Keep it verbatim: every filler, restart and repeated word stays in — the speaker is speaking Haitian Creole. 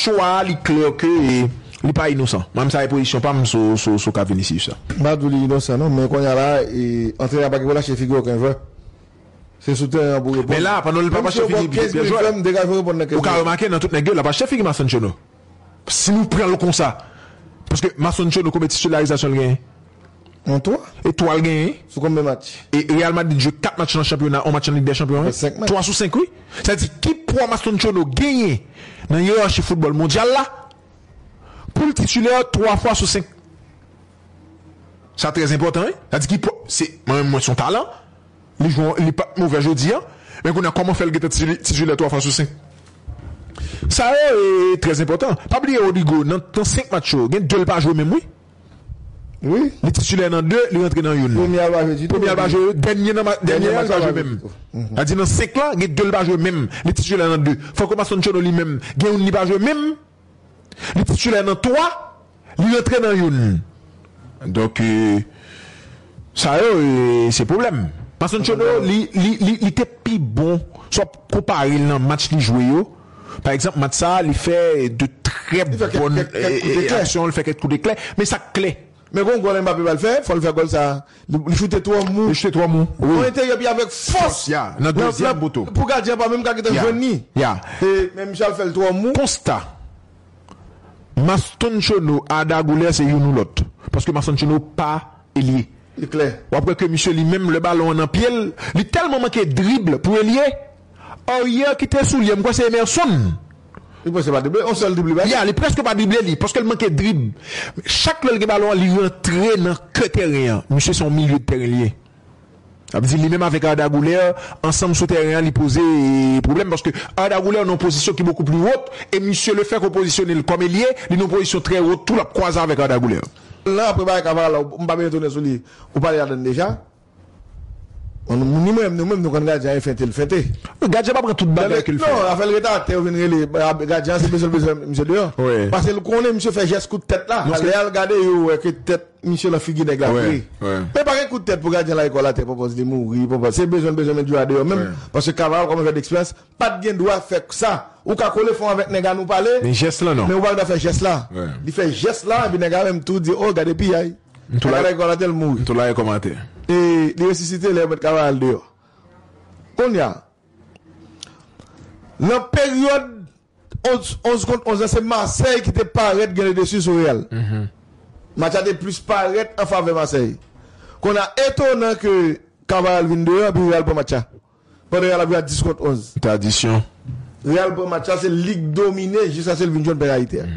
Chwa a, li klè ke e, li pa inosan. Mwen, sa e pozisyon pa m sou, sou, sou ka Vinicius sa. M pa di w li inosan non, men kounye a la, e, antrenè a pa gen pou l achte figi okenn jwè. Se sou teren an pou reponn. Men la, pandan l pa achte figi, figi jwè, m degaje reponn nan ou ka remake nan tout nèg yo, l ap achte figi Mason Chono. Si nou pran l konsa. Paske Mason Chono, konbyen titilarizasyon l genyen? Yon twa. E twa l genyen? Sou konbyen match? E Real Madrid jwe kat match nan chanpyona, yon match nan Lig dè Chanpyon, wi. Fè senk match. Twa sou senk, wi. Sa di, ki pwa Mason Chono genyen nan yerachi foutbòl mondyal la? Pou l titilè twa fwa sou senk. Sa trè enpòtan, wi. Sa di ki pwa, se, mwen, mwen, se yon talan. Li jwe, li pa t movè jodi a. Men kounye a, kòman fè l gentan titili-, titilè twa fwa sou senk? Sa yo, e, trè enpòtan. Pa bliye, Rodrigo, nan, nan senk match yo, gen de l pa jwe menm, wi. Wi. Li titilè nan de, li rantre nan youn. Premye a l pa jwe ditou. Premye a l pa jwe, dènye nan ma-, dènye a l pa jwe menm. Sa di nan senk la, gen de l pa jwe menm. Li titilè nan de. Fòk Mason Chono li menm, gen youn li pa jwe menm. Li titilè nan twa, li rantre nan youn. Donk, e, sa yo, e, se pwoblèm. Mason Chono, li, li, li, li te pi bon, si w ap konpare l nan match li jwe yo. Pa egzanp, match sa a, li fè de trè bòn, e, e, aksyon, li fè kèk kout eklè. Men sa k klè. Men gon gòl Mbappé pral fè, fò l fè gòl sa a. Li, li choute twò mou. Li choute twò mou. Wi. Yon enteryè pi avèk fòs. Ya, nan dezyèm poto. Pou gadyen an pa menm ka gentan jwenn li. Ya. E, men misye al fè l twò mou. Konsta. Mason Chono, Arda Güler se youn ou lòt. Paske Mason Chono pa elye. Li klè. W ap wè ke misye li menm, lè balon an nan pye l, li tèlman manke drib pou elye, aryè ki te sou li, m kwè se Emerson. Li prèske pa drible, yon sèl drib li bay. Ya, li prèske pa drible li, paske l manke drib. Chak lè l gen balon an, li rantre nan kè tèren an. Misye se yon milye de tèren li ye. Sa vle di, li menm avèk Arda Güler, ansanm sou tèren an, li poze, e, pwoblèm, paske Arda Güler nan yon pozisyon ki bokou pli wot, e misye, lefètke w pozisyone l kòm elye, li nan yon pozisyon trè wot, tou l ap kwaze avèk Arda Güler. Lan, apre bagay Cavaral la, m pa bezwen tounen sou li, ou pale ladan l deja. Bon, nou, ni mwen menm, nou menm, nou konn gadyen an, e fente l fente. Gadyen pa pran tout bagay ke l fè. Non, afè l ret atè, yo vin rele, gadyen an, se bezwen l bezwen misye deyò. Wi. Paske l konnen misye fè jès kout tèt la. Lè al gade, yo wè ke tèt misye nan figi nèg la vre. Men pa gen kout tèt pou gadyen la, li kòl atè, pòpòz li mouri, pòpòz. Se bezwen l bezwen met jwè a deyò menm. Paske Cavaral, kòm jwè deksperyans, pa t gen dwa fè sa. Ou ka kole fon avèk nèg a, nou pale. Men jès lan, non. Men ou pa gen dwa fè jès la. Li fè jès la, epi nèg a menm tou di, "Oh, gade piyay." Sa gade kòl atè, l mouri. M tou la e kòm atè. E li resisite, lè yo met Cavaral deyò. Kounye a, nan peryòd onz, onz kont onz lan, se Marseille ki te parèt gen ledesi sou Real. Match la te plis parèt an favè Marseille. Kounye a, etonan ke Cavaral vin deyò, epi Real pran match la. Pandan Real ap jwe a dis kont onz. Tradisyon. Real pran match la, se li k domine jiskaske l vin jwenn penalite a.